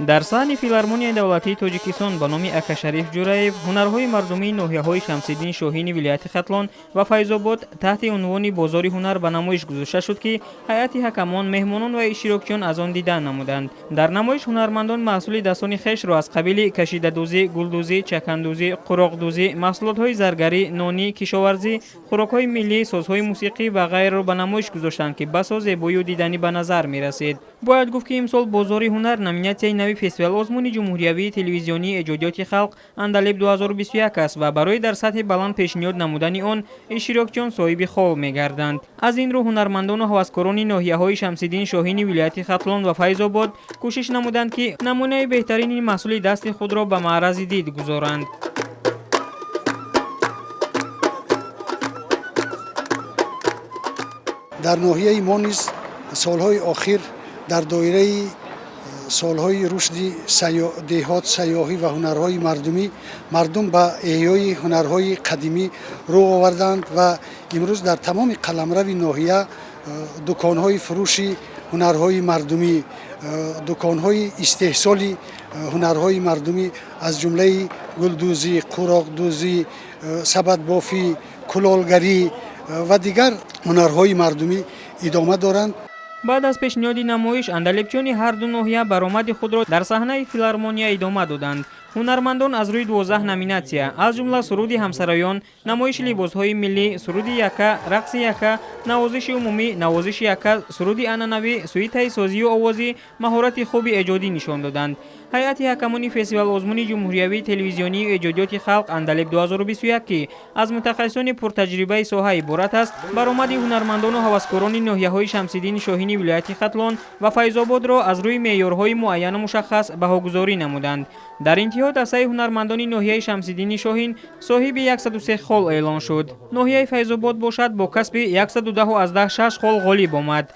Дар саҳни филармонияи давлатии Тоҷикистон ба номи Акашариф Ҷураев ҳунарҳои мардумии ноҳияҳои Шамсиддин Шоҳини вилояти Хатлон ва Файзобод таҳти унвони бозори ҳунар ба намоиш гузошта шуд, ки ҳайати ҳакамон, меҳмонон ва иштирокчиён аз он дидан намуданд. Дар намоиш ҳунармандон маҳсули дастони хешро аз қабили кашидадӯзӣ, гулдӯзӣ, чакандӯзӣ, қуроқдӯзӣ, маҳсулотҳои заргарӣ, нонӣ, кишоварзӣ, хӯрокҳои миллӣ, созҳои мусиқӣ ва ғайрро ба намоиш гузоштанд, ки басо зебоию диданӣ ба назар мерасид. Бояд гуфт, ки имсол бозори ҳунар номинатсияи нави фестивал озмуни ҷумҳуриявии телевизионии эҷодиёти халқ Андалеб 2021 аст ва барои дар сатҳи баланд пешниҳод намудани он иштирокчиён соҳиби хол мегарданд. Аз ин рӯ ҳунармандону ҳаваскорони ноҳияҳои Шамсиддин Шоҳини вилояти Хатлон ва Файзобод кӯшиш намуданд, ки намунаи беҳтарини маҳсули дасти худро ба маърази дид гузоранд. Дар ноҳияи мо низ солҳои охир дар доираи солҳои рушди деҳот, сайёҳӣ ва ҳунарҳои мардумӣ мардум ба эҳёи ҳунарҳои қадимӣ рӯ оварданд ва имрӯз дар тамоми қаламрави ноҳия дуконҳои фурӯши ҳунарҳои мардумӣ, дуконҳои истеҳсоли ҳунарҳои мардумӣ аз ҷумлаи гулдӯзӣ, қуроқдӯзӣ, сабадбофӣ, кулолгарӣ ва дигар ҳунарҳои мардумӣ идома доранд. Баъд аз пешниҳоди намоиш андалебчиёни ҳар ду ноҳия баромади худро дар саҳнаи филармония идома доданд. Ҳунармандон аз рӯи 12 номинатсия, аз ҷумла суруди ҳамсароён, намоиши либосҳои миллӣ, суруди яка, рақси яка, навозиши умумӣ, навозиши яка, суруди анъанавӣ, суитаи созию овозӣ, маҳорати хуби эҷодӣ нишон доданд. Ҳайати ҳакамони фестивал озмуни ҷумҳуриявии телевизионии эҷодиёти халқ Андалеб 2021, ки аз мутахассисони пуртаҷрибаи соҳа иборат аст, баромади ҳунармандону ҳаваскорони ноҳияҳои Шамсиддин Шоҳини вилояти Хатлон ва Файзободро аз рӯи меъёрҳои муайяну мушаххас баҳогузорӣ намуданд. Дар интиҳо дастаи ҳунармандони ноҳияи Шамсиддини Шоҳин соҳиби 103 хол эълон шуд. Ноҳияи Файзобод бошад бо касби 110,6 хол ғолиб омад.